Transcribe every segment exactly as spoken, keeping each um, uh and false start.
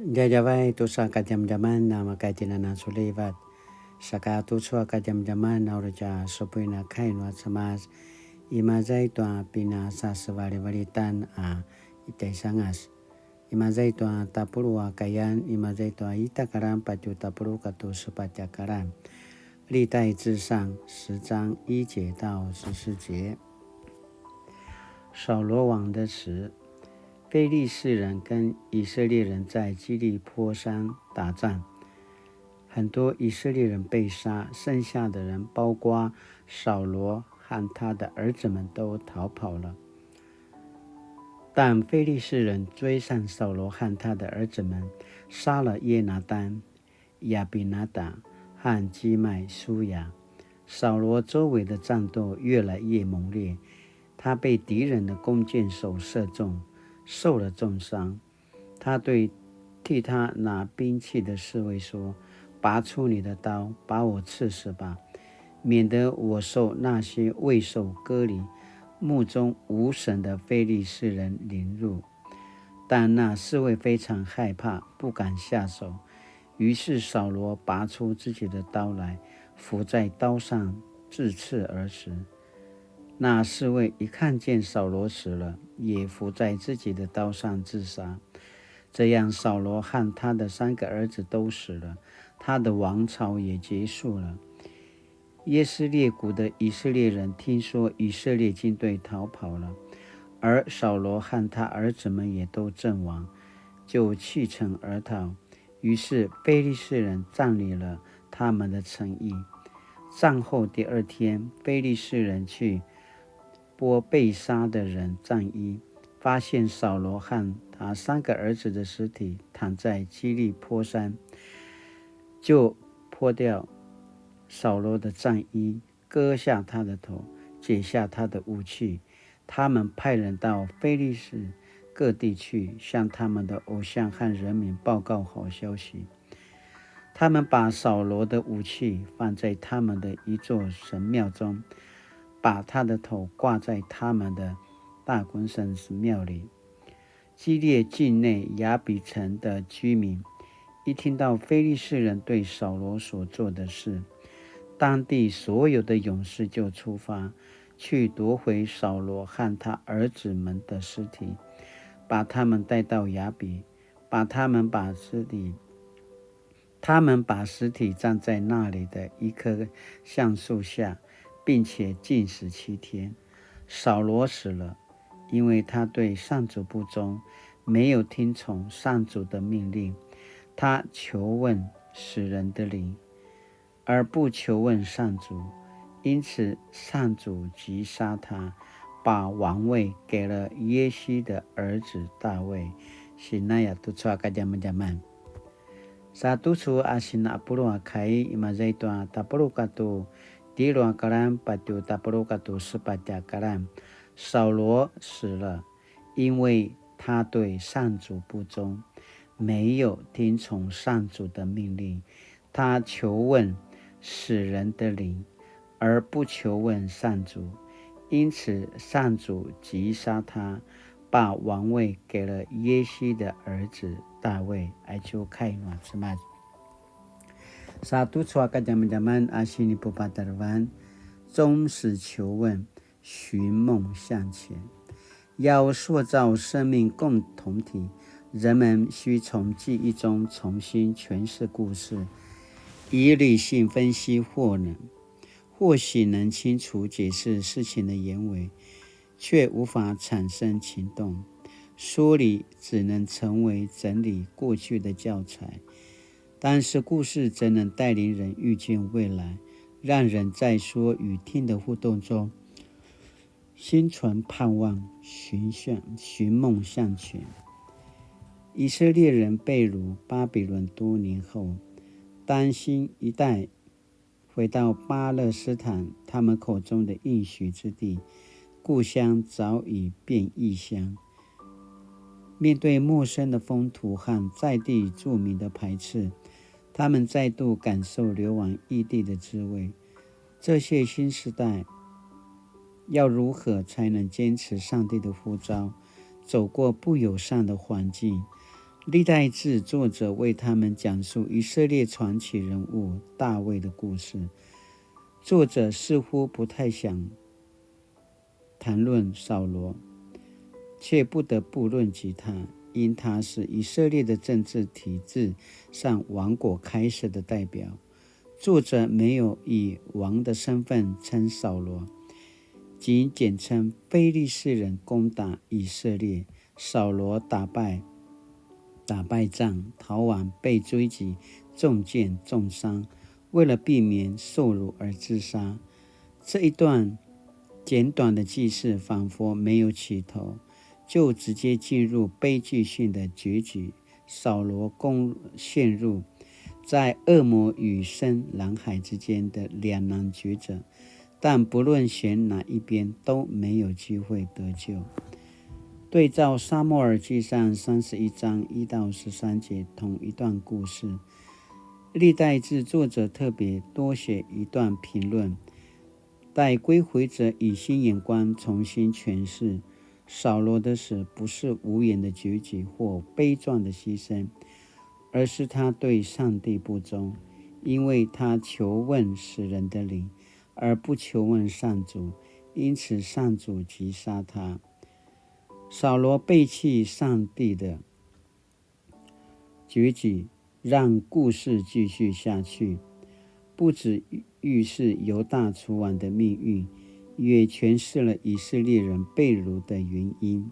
Djadjavay tusa kadjamadjaman na makaitinanan sulivat. Saka tucu a kadjamadjaman na uri tja supuin a kai nua Cemas, imaza i tua pinasasevalivalitan a i tjaisangas. Imaza i tua tapuluq a kayan, imaza i tua ita karan patju tapuluq katua sepatj a karan. 历代志上十章一节到十四节。扫罗王的死。非利士人跟以色列人在基利波山打仗，很多以色列人被杀，剩下的人，包括扫罗和他的儿子们都逃跑了。但非利士人追上扫罗和他的儿子们，杀了约拿单、亚比拿达和基麦舒亚。扫罗周围的战斗越来越猛烈，他被敌人的弓箭手射中，受了重伤。他对替他拿兵器的侍卫说：“拔出你的刀，把我刺死吧，免得我受那些未受割礼、目中无神的非利士人凌辱。”但那侍卫非常害怕，不敢下手。于是扫罗拔出自己的刀来，伏在刀上，自刺而死。那侍卫一看见扫罗死了，也伏在自己的刀上自杀。这样，扫罗和他的三个儿子都死了，他的王朝也结束了。耶斯列谷的以色列人听说以色列军队逃跑了，而扫罗和他儿子们也都阵亡，就弃城而逃。于是非利士人占领了他们的城邑。战后第二天，非利士人去剥被杀的人战衣，发现扫罗和他三个儿子的尸体躺在基利波山，就剥掉扫罗的战衣，割下他的头，解下他的武器。他们派人到非利士各地去，向他们的偶像和人民报告好消息。他们把扫罗的武器放在他们的一座神庙中，把他的头挂在他们的大艮神庙里。基列境内雅比城的居民一听到非利士人对扫罗所做的事，当地所有的勇士就出发，去夺回扫罗和他儿子们的尸体，把他们带到雅比，把他们把尸体，他们把尸体葬在那里的一棵橡树下，并且禁食七天。扫罗死了，因为他对上主不忠，没有听从上主的命令。他求问死人的灵，而不求问上主，因此上主击杀他，把王位给了耶西的儿子大卫。Sinaya tucu a kadjamadjaman. Sa tucu a sinapulu a kai, imaza i tua tapulu katu tjelu a karan patju tapulu katu sepatj a karan. 扫罗死了，因为他对上主不忠，没有听从上主的命令。他求问死人的灵，而不求问上主。因此，上主击杀他，把王位给了耶西的儿子大卫。Aicu kai nua Cemas. Sa tucu a kadjamadjaman a sinipupatarevan, 忠实求问，寻梦向前。要塑造生命共同体，人们需从记忆中重新诠释故事，以理性分析或能，或许能清楚解释事情的原委，却无法产生行动。说理只能成为整理过去的教材，但是故事则能带领人预见未来，让人在说与听的互动中心存盼望，寻向，寻梦向前。以色列人被掳巴比伦多年后，当新一代回到巴勒斯坦，他们口中的应许之地，故乡早已变异乡。面对陌生的风土和在地住民的排斥，他们再度感受流亡异地的滋味。这些新时代要如何才能坚持上帝的呼召，走过不友善的环境，历代志作者为他们讲述以色列传奇人物大卫的故事。作者似乎不太想谈论扫罗，却不得不论及他，因他是以色列的政治体制上王国开始的代表。作者没有以王的身份称扫罗，仅简称非利士人攻打以色列，扫罗打败打败仗，逃亡，被追击，中箭重伤，为了避免受辱而自杀。这一段简短的记事仿佛没有起头，就直接进入悲剧性的结局。扫罗攻陷入在恶魔与深蓝海之间的两难抉择，但不论选哪一边都没有机会得救。对照撒母耳记上三十一章一到十三节同一段故事，历代志作者特别多写一段评论，带归回者以新眼光重新诠释扫罗的死不是无言的结局或悲壮的牺牲，而是他对上帝不忠，因为他求问死人的灵，而不求问上主，因此上主击杀他。扫罗背弃上帝的结局，让故事继续下去，不止预示犹大诸王的命运，也诠释了以色列人被掳的原因。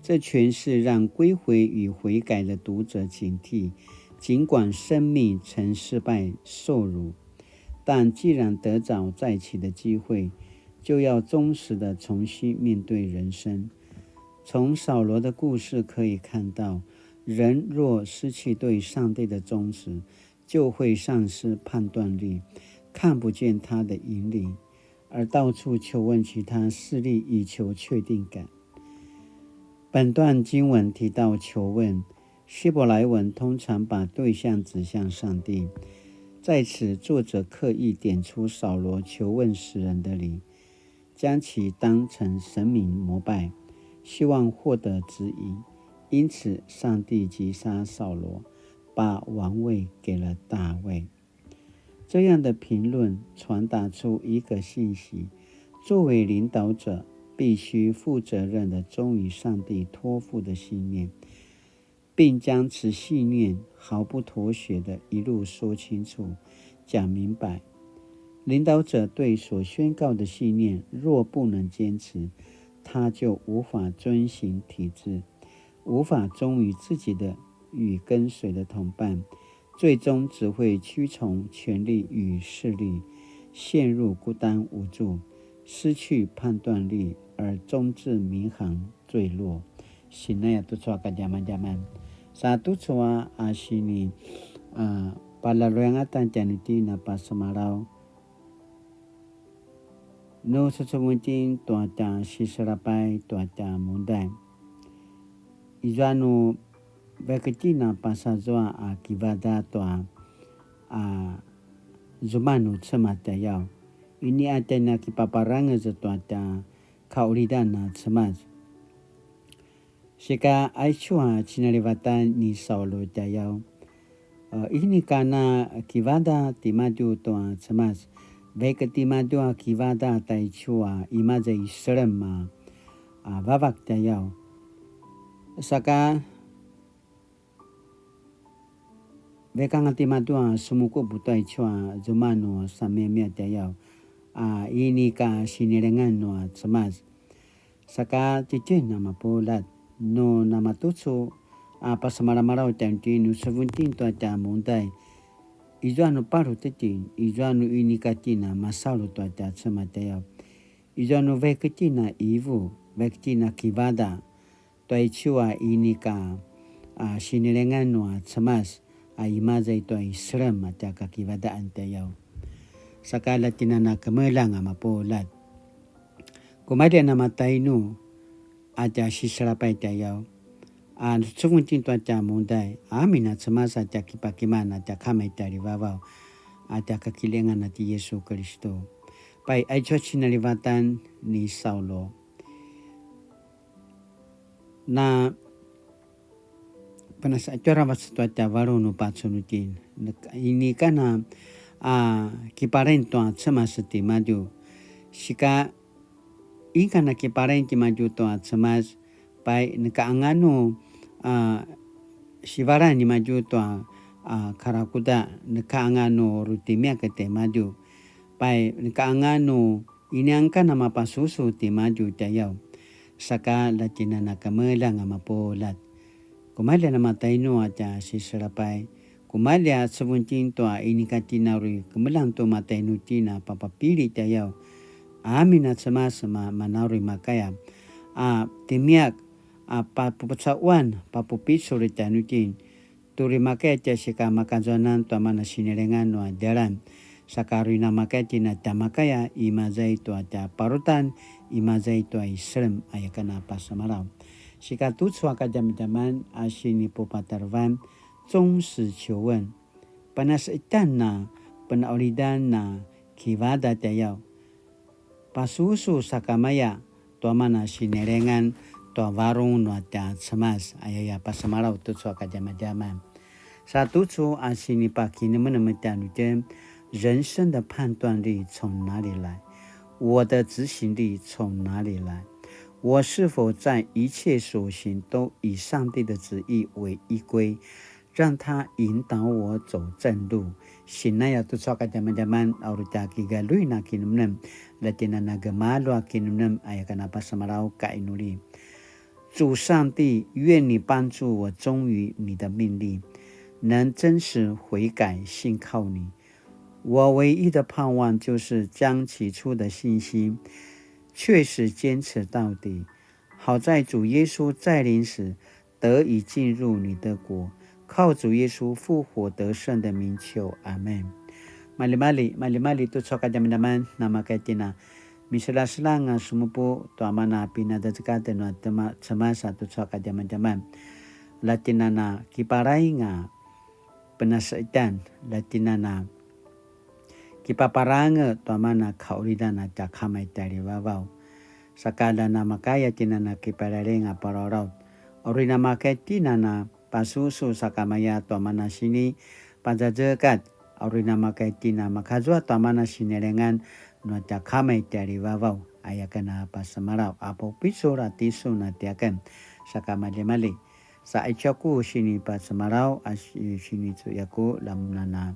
这全是让归回与悔改的读者警惕，尽管生命曾失败受辱，但既然得着再起的机会，就要忠实地重新面对人生。从扫罗的故事可以看到，人若失去对上帝的忠实，就会丧失判断力，看不见他的引领，而到处求问其他势力以求确定感。本段经文提到求问，希伯来文通常把对象指向上帝，在此作者刻意点出扫罗求问死人的灵，将其当成神明膜拜，希望获得指引。因此，上帝击杀扫罗，把王位给了大卫。这样的评论传达出一个信息：作为领导者，必须负责任地忠于上帝托付的信念，并将此信念毫不妥协地一路说清楚、讲明白。领导者对所宣告的信念若不能坚持，他就无法遵行体制，无法忠于自己的与跟随的同伴，最终只会屈从权力与势力，陷入孤单无助，失去判断力，而终至迷航坠落。Sinaya tucu a kadjamadjaman. Sa tucu a, a sini, a, palaluyangatan tjanuitjen a pasemalaw. Nu secevung itjen tua tja siselapay tua tja mundai. Izua nu vaik itjen a pasazua a kivadaq tua a zuma nu Cemas tjayaw. Ini a tja na kipaparangez tua tja kaqulidan a Cemas. Sika aicu a cinalivatan ni Saulu tjayaw. E, inika na kivadaq timadju tua Cemas. Vaik timadju a kivadaq taicu a imaza i selem a, a vavak tjayaw. Saka vaik anga timadju a semukup taicu a zuma nu samiyamiya tjayaw. A inika sinilengan nua Cemas. Saka titjen a mapuljat, nu namatucu a pasemalamalaw tjanuitjen nu secevung itjen tua tja mundai. Izua nu paru titjen, izua nu inika itjen a masalu tua tja Cemas tjayaw. Izua nu vaik itjen a ivu, vaik itjen a kivadaq, tua icu a inika a sinilengan nua Cemas, a imaza i tua i selem a tja kakivadaqan tjayaw. Saka la tjen a na kemeljang a mapuljat. Kumalji a na matainu a tja siselapay tjayaw. A nu secevung itjen tua tja mundai, amin a Cemas a tja kipakiman a tja Kama i tjalivavaw, a tja kakilengan a ti Yesu Kelisto. Pai, aicu a cinalivatan ni Saulu. Na penasaqetju aravac tua tja varung nu pacun itjen. Inika na a kiparain tua Cemas timadju. Sika inika na kiparain timadju tua Cemas, pai neka anga nu a sivalan nimadju tua a karakuda, neka anga nu rutimiak timadju, pai neka anga nu inianga ka na mapasusu timadju tjayaw, saka la tjen a na kemeljang a mapuljat. Kumalja na matainu a tja siselapay, kumalja cevung itjen tua inika tjen a uri kemeljang tu matainu tjen a papapili tjayaw. Amin a Cemas ma-, mana uri makaya a timiak a papupucauan, papupicul tjanuitjen. Tu uri makaya tja sika makazuanan tua mana sinilengan nua djalan. Saka uri namakaya tjen a tja makaya, imaza i tua tja parutan, imaza i tua i selem, aya ken a pasemalaw. Sika tucu a kadjamadjaman a sinipupatarevan, 忠實求問, panaseqetjan a penaulidan a kivadaq tjayaw. Pasusu sakamaya tua mana sinilengan tua varung nua tja Cemas, ayaya pasemalaw tucu a kadjamadjaman. Sa tucu a sinipakinemenem tjanuitjen, 人生的判斷力從哪裡來？我的執行力從哪裡來？我是否在一切所行都以上帝的旨意為依歸，讓祂引導我走正路？ Sinaya tucu a kadjamadjaman, a uri tja kigaljuin a kinemenem, la tjen a na gemalju a kinemenem, aya ken a pasemalaw kainuli. 主上帝，愿你帮助我忠于你的命令，能真实悔改信靠你。我唯一的盼望就是将起初的信心确实坚持到底。好在主耶稣再临时，得以进入你的国。靠主耶稣复活得胜的名求，阿们。Maljimalji, maljimalji tucu a kadjamadjaman, namakaya tjen a miselaselang a semupu tua mana pinadecekaten nua tema-, Cemas a tucu a kadjamadjaman. La tjen a na kiparaing a penaseqetjan, la tjen a na kipaparangez tua mana kaulidan a tja Kama i tjalivavaw. Saka la namakaya tjen a na kiparaing a palalaut. Uri namakaya tjen a na pasusu sakamaya tua mana sini pazazekatj, a uri namakaya tjen a makazua tua mana sinilengan nua tja Kama i tjalivavaw, aya ken a pasemalaw, a papupicul a tisun a tiaken, saka maljimalji. Sa aicu a ku sinipasemalaw a si-, sinicuyaku, lamun a na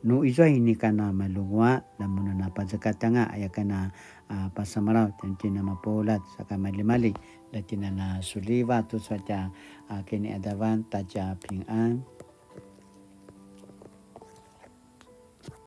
nu izua inika na malunguaq, lamun a na pazekatj anga, aya ken a, a, pasemalaw, tjen a mapuljat, saka maljimalji, la tjen a na suliva tucu a tja, a, kiniqadavan ta tja 平安.